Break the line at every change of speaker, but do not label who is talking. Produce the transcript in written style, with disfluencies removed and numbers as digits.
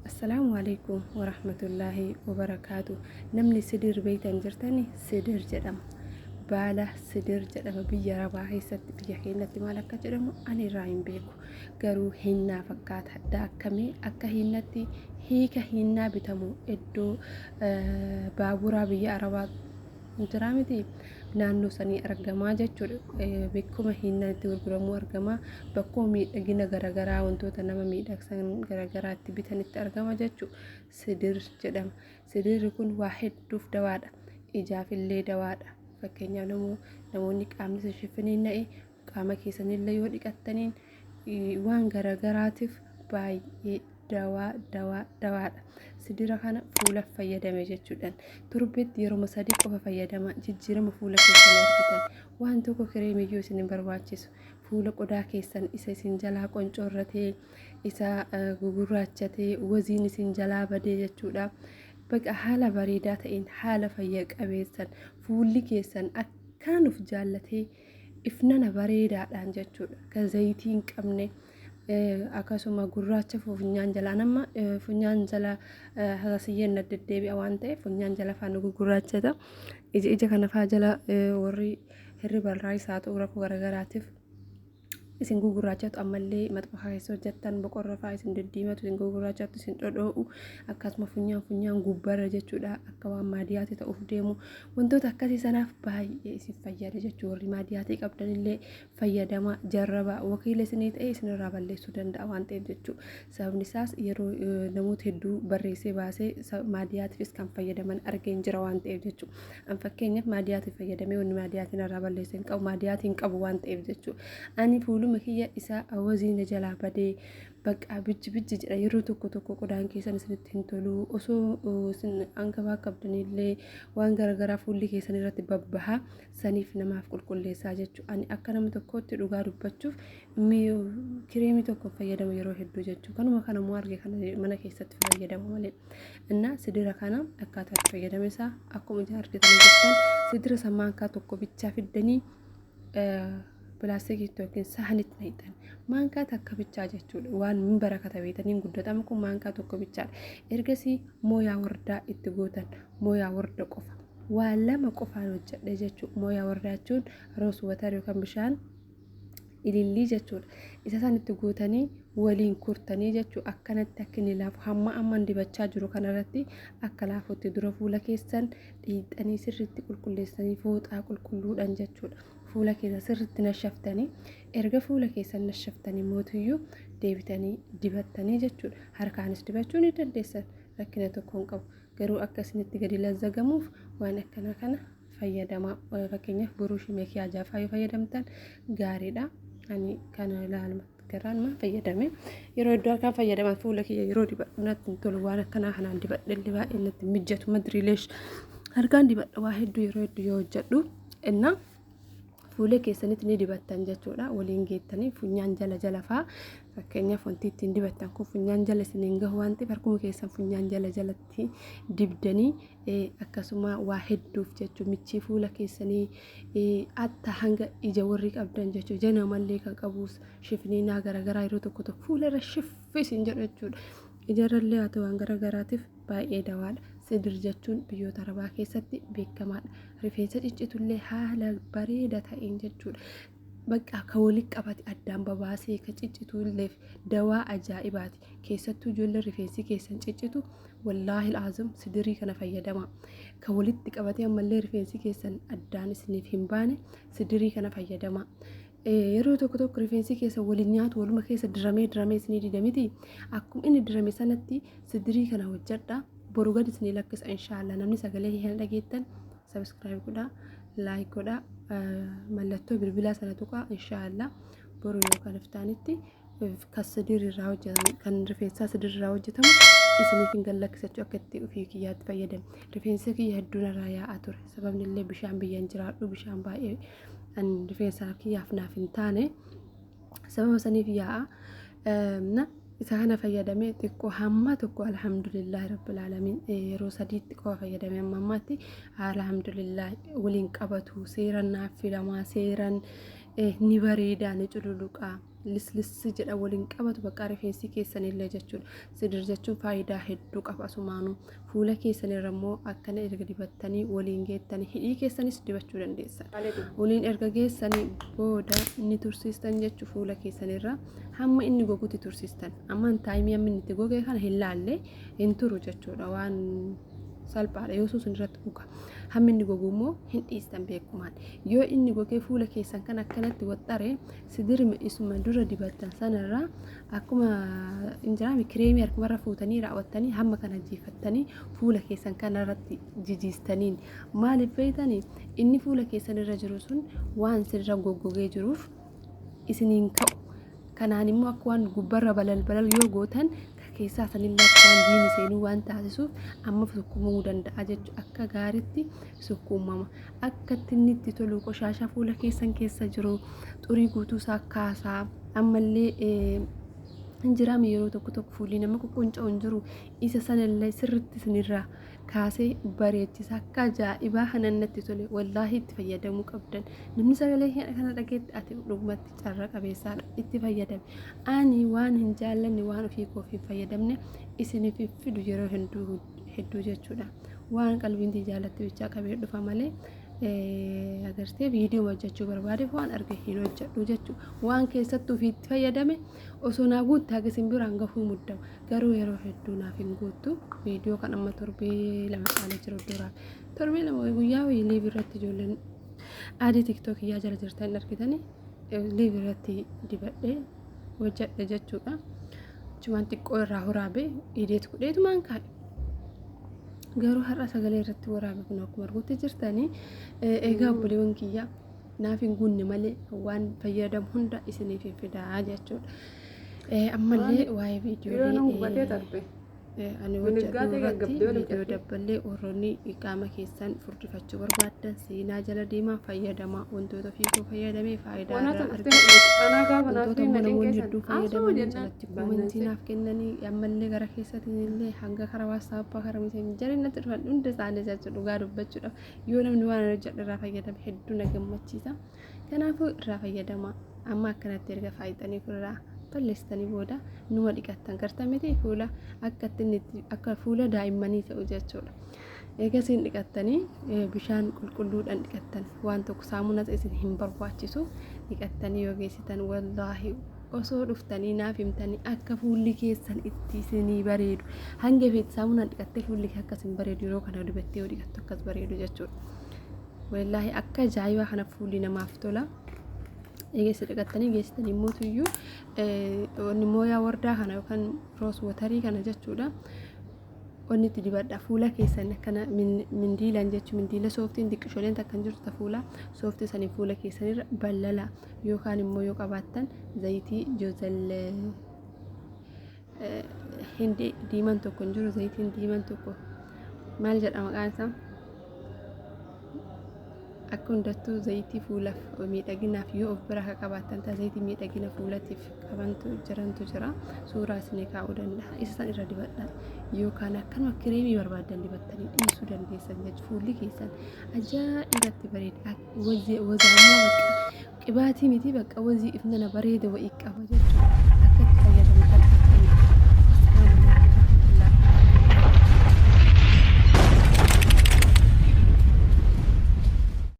Assalaamu alaikum warahmatullaahi wabarakaatu. Namni sidir beektan jirtani sidir jedhama. Baala sidir jedhama biyya arabaa keessatti, biyya keenyatti maal akka jedhamu ani irraa hin beeku. Garuu hinnaa fakkaata. Daakkamee akka hinnatti hiika hinnaa bitamu iddoo baaburaa biyya arabaa jiraa miti, naannoo sanii argamaa jechuudha. Bakkuma hinnaan itti gurguramuu argama. Bakkuma miidhagina garaagaraa, wantoota nama miidhagsan garaagaraa itti bitanitti argama jechuudha. Sidir jedhama. Sidirri kun waa hedduuf dawaadha. Ijaafillee dawaadha. Fakkeenyaaf namoonni qaamni isin shiffiniin na'e, qaama keessanillee yoo dhiqattaniin waan garaagaraatiif baay'ee dawaa dawaa dawaadha. Sidira kana fuulaaf fayyadame jechuudhaan torbeetti yeroo 3 qofa fayyadama, jijjiirama fuula keessan argitan. Waan tokko kireemiyyuu isin hin barbaachisu. Fuula qodaa keessan isa isin jalaa qoncoorratee, isa gugurraachatee, waziin isin jalaa badee jechuudha. Baqa haala bareedaa ta'een, haala fayya qabeessan, fuulli keessan akkaan of jaallatee ifnana bareedaadhaan jechuudha. Kan zayitii hin qabne, akkasuma gurraacha funyaan jalaa, nama funyaan jala hasasiyyeen na deddeebi'a waan ta'eef funyaan jala faana gugurraachata. Ija ija kana faa jala warri hirriba irraa isaa ta'u rakkoo garaagaraatiif isin gugurraachatu, ammallee maxbakaa keessa hojjettan boqorra faa isin diddiimatu, isin gugurraachatu, isin dhodhoo'u, akkasuma funyaan funyaan gubbarra jechuudha, akka waan maadiyaati ta'uuf deemu, wantoota akkasii sanaaf baay'ee isin fayyada jechuudha. Warri maadiyaatii qabdanillee fayyadama, jarraba, wakiila isinii ta'e isinirraa balleessuu danda'a waan ta'eef jechuudha. Sababni isaas yeroo namoota hedduu barreessee baasee maadiyaatiifis kan fayyadaman argeen jira waan ta'eef jechuudha. An fakkeenyaaf maadiyaatiif fayyadamee wanni maadiyaatiin irraa balleessee hin qabu, maadiyaatiin qabu waan ta'eef jechuudha. Ani fuuluma kiyya isa waziina jalaa badee bakka bijji bijji jedha, yeroo tokko tokko qodaan keessan isinitti hin tolu, osoo isin hangafaa qabdanillee waan garaagaraa fuulli keessan irratti babbaha, saniif namaaf qulqulleessaa jechuudha. Ani akka nama tokkootti dhugaa dubbachuuf kireemii tokko fayyadamu yeroo hedduu jechuudha. Kanuma kanammoo arge kana mana keessatti fayyadamu malee. Innaa sidira kana akkaataa itti fayyadama isaa akkuma ijaan argitanii jirtan, sidira san maankaa tokko bichaa fiddanii pilaastikiitti yookiin sahanitti naqxan. Maankaa takka bichaa jechuudha. Waan min barakata beetaniin guddatama kun maankaa tokko bichaadha. Ergasii mooyaa wardaa itti gootan, mooyaa warda qofa. Waa lama qofaan hojjedhe jechuudha. Mooyaa wardaa jechuun rose water yookaan bishaan ilillii jechuudha. Isa san itti gootanii waliin kurtanii jechuudha. Akkanatti akka inni laafu hamma amman dibachaa jiru kanarratti akka laafutti dura fuula keessan dhiixanii sirriitti qulqulleessanii fooxaa qulqulluudhaan jechuudha. Fuula keessa sirriitti nashaftanii, erga fuula keessan nashaftanii mootiyyuu deebitanii dibattanii jechuudha. Harkaanis dibachuu ni dandeessan, rakkina tokko hin qabu. Garuu akka isinitti gadi lazzagamuuf waan akkanaa kana fayyadamaa. Fakkeenyaaf buruushii meekiyaajaa fa'aa yoo fayyadamtan gaariidha. Ani kana ilaaluma garaan maa fayyadame yeroo hedduu harkaan fayyadaman, fuula kiyya yeroo dibadhu natti hin tolu, waan akkanaa kanaan dibadhe illee baay'ee natti mijatu, madriileesh harkaan dibadha waa hedduu yeroo hedduu yoo hojjedhu. Innaa fuula keessanitti ni dibattan jechuudha. Waliin geettanii funyaan jala jala fa'aa, fakkeenyaaf wanti ittiin dibattan kun funyaan jala isiniin gahu waan ta'eef harkuma keessan funyaan jala jalatti dibdanii, akkasuma waa hedduuf jechuun michii fuula keessanii atta hanga ija warri qabdan jechuudha. Ija namallee kan qabus shifniinaa garaagaraa yeroo tokko tokko fuula irra shiffi isin jedhu jechuudha. Ijarrallee haa ta'u waan garaagaraatiif baay'ee dawaadha. Sidir jechuun biyyoota arabaa keessatti beekamaadha. Rifeensa ciccitullee haala bareeda ta'een jechuudha. Bakka akka walitti qabate addaan babaasee ka ciccitulleef dawaa ajaa'ibaati. Keessattuu ijoollee rifeensi keessan ciccitu, wallaahi azim, sidirii kana fayyadama. Ka walitti qabatee ammallee rifeensi keessan addaan isiniif hin baane sidirii kana fayyadama. Yeroo tokko tokko rifeensi keessan waliin nyaatu, waluma keessa diramee diramee isinii dida miti. Akkuma inni dirame sanatti sidirii kana hojjedha. Boru gadi isinii lakkisa inshaallah. Namni sagalee kana dhageettan subscribe godhaa, like godhaa, mallattoo bilbilaa sana tuqaa. Inshaallah boru yookaan iftaanitti kan sidirii irraa hojjetamu, kan rifeensaa sidirii irraa hojjetamu isiniif hin gallakkisachuu akka itti ofii kiyyaatti fayyadame. Rifeensa kiyya hedduun irraa yaa'aa ture. Sababni illee bishaan biyyaan jiraadhu bishaan baay'ee an rifeensa kiyyaaf naaf hin taane, sababa saniif yaa'a. Na isa kana fayyadamee xiqqoo hamma tokko alhamdulillahi rabbil aalamiin, yeroo 3tti qofa fayyadamee amma ammaatti alhamdulillah waliin qabatu, seeran naaf filamaa, seeran ni bareedaa, ni cululuqaa. Lislissi jedha waliin qabatu bakka rifeensi keessanillee jechuudha. Sidir jechuun faayidaa hedduu qaba asumaanuu. Fuula keessanirra immoo akkana erga dibattanii waliin geettanii hidhii keessanis dibachuu dandeessan. Waliin erga geessanii booda ni tursiistan jechuu fuula keessanirra hamma inni gogutti tursiistan. Amma taayimii hamma inni itti goge kana hin laalle hin turu jechuudha waan salphaadha yoo sun irratti uga. Hammi inni gogu immoo hin dhiistan beekumaan. Yoo inni gogee fuula keessan kan akkanatti waxxare sidirma isuma dura dibattan sanarraa akkuma injiraami kireemii harkumarra fuutanii raawwattanii hamma kana jiifattanii fuula keessan kanarratti jijiistaniin maaliif beektanii inni fuula keessan irra jiru sun waan sirra goggogee jiruuf isiniin ka'u. Kanaan immoo akka waan gubbarra balal balal yoo gootan keessaa sanillee akka waan diini seenuu waan taasisuuf amma sukkuumamuu danda'a jechuudha. Akka gaariitti sukkuumama. Akka inni itti tolu qoshaashaa fuula keessan keessa jiru xurii guutuu isaa kaasaa ammallee hin jiraame yeroo tokko tokko fuulli nama quqqunca'u hin jiru isa sanallee sirriitti isinirraa kaasee bareechisa akka ajaa'ibaa kanan natti tole wallaahi itti fayyadamuu qabdan namni sagalee kana dhageetti ati dhugumatti carra qabeessaadha itti fayyadame ani waan hin jaallanne waan ofii koof hin fayyadamne isiniif hin fidu yeroo hedduu hedduu jechuudha waan qalbiin jaallatte bichaa qabee dhufa malee agartee viidiyoo hojjechuu barbaadeef waan arge hin hojjedhu jechuudha waan keessattuu ofii itti fayyadame osoo naa guutte haga isin biraan gahuu muddama garuu yeroo hedduu naaf hin guuttu viidiyoo kan amma torbee lama caalee jiru duraaf torbee lama guyyaa wayii liiv irratti ijoolleen adii tiktookii yaa jala jirtan argitanii liiv irratti dibadhee hojjedhe jechuudha. Achumaan xiqqoo irraa waraabee ideetu kudheetumaan kaa'e. Garuu har'a sagalee irratti waraabe kun akkuma arguutti jirtanii egaa obboleewwan kiyya naaf hin guunne malee waan fayyadamu hunda isiniif hin fidaa jechuudha. Ammallee waa'ee viidiyoolee ani hojjedhu irratti viidiyoo dabballee warroonni qaama keessan furdifachuu barbaaddan seenaa jala deemaa fayyadamaa wantoota ofii koo fayyadamee faayidaa irraa argadhe wantoota immoo namoonni hedduun fayyadaman jalatti koomentii naaf kennanii ammallee gara keessatiin illee hanga karaa waatsaappaa karaa miseenjarii natti dhufan hunda isaanii jechuudha dhugaa dubbachuudhaaf yoo namni waan hojjedhu irraa fayyadame hedduu na gammachiisa kanaafuu irraa fayyadamaa amma akkanatti erga faayixanii ofirraa balleessitanii booda numa dhiqattan garta miti fuula akka akka fuula daa'immanii ta'u jechuudha. Eega isin dhiqattanii bishaan qulqulluudhaan dhiqattan waan tokko saamunas isin hin barbaachisu dhiqattanii yoo geessitan wallaahi osoo dhuftanii naaf himtanii akka fuulli keessan itti isinii bareedu hanga feeti saamunaan dhiqattee fuulli kee akkas hin bareedu yeroo kana dibattee yoo dhiqattu akkas bareedu jechuudha. Wallaahi akka ajaa'ibaa kana fuulli namaaf tola. Eegessa dhiqattanii geessitanii mootuyyuu wanni mooyaa wardaa kana yookaan roos watarii kana jechuudha. Wanni itti dibadha fuula keessan akkana mindiilaan jechuun mindiila sooftiin xiqqishooleen takka hin jirtu ta fuula sooftii sanii fuula keessanirra ballala yookaan immoo yoo qabaattan zayitii joozal hindi diimaan tokko hin jiru zayitiin diimaan tokko maal jedha maqaan isaa Akka hundattuu zayitii fuulaaf miidhaginaaf yoo of bira akka qabaattan ta'a zayitii miidhagina fuulatiif qabantu jirantu jira suuraa isinii kaa'uu danda'a isa san irra dibadhaa yookaan akkanuma kireemii barbaaddan dibattanii dhiisuu dandeessan jechuudha fuulli keessan ajaa'ibatti bareeda wazaammaa bakka qibaatii miti bakka wazii ifnana bareeda wa'ii qaba jechuudha.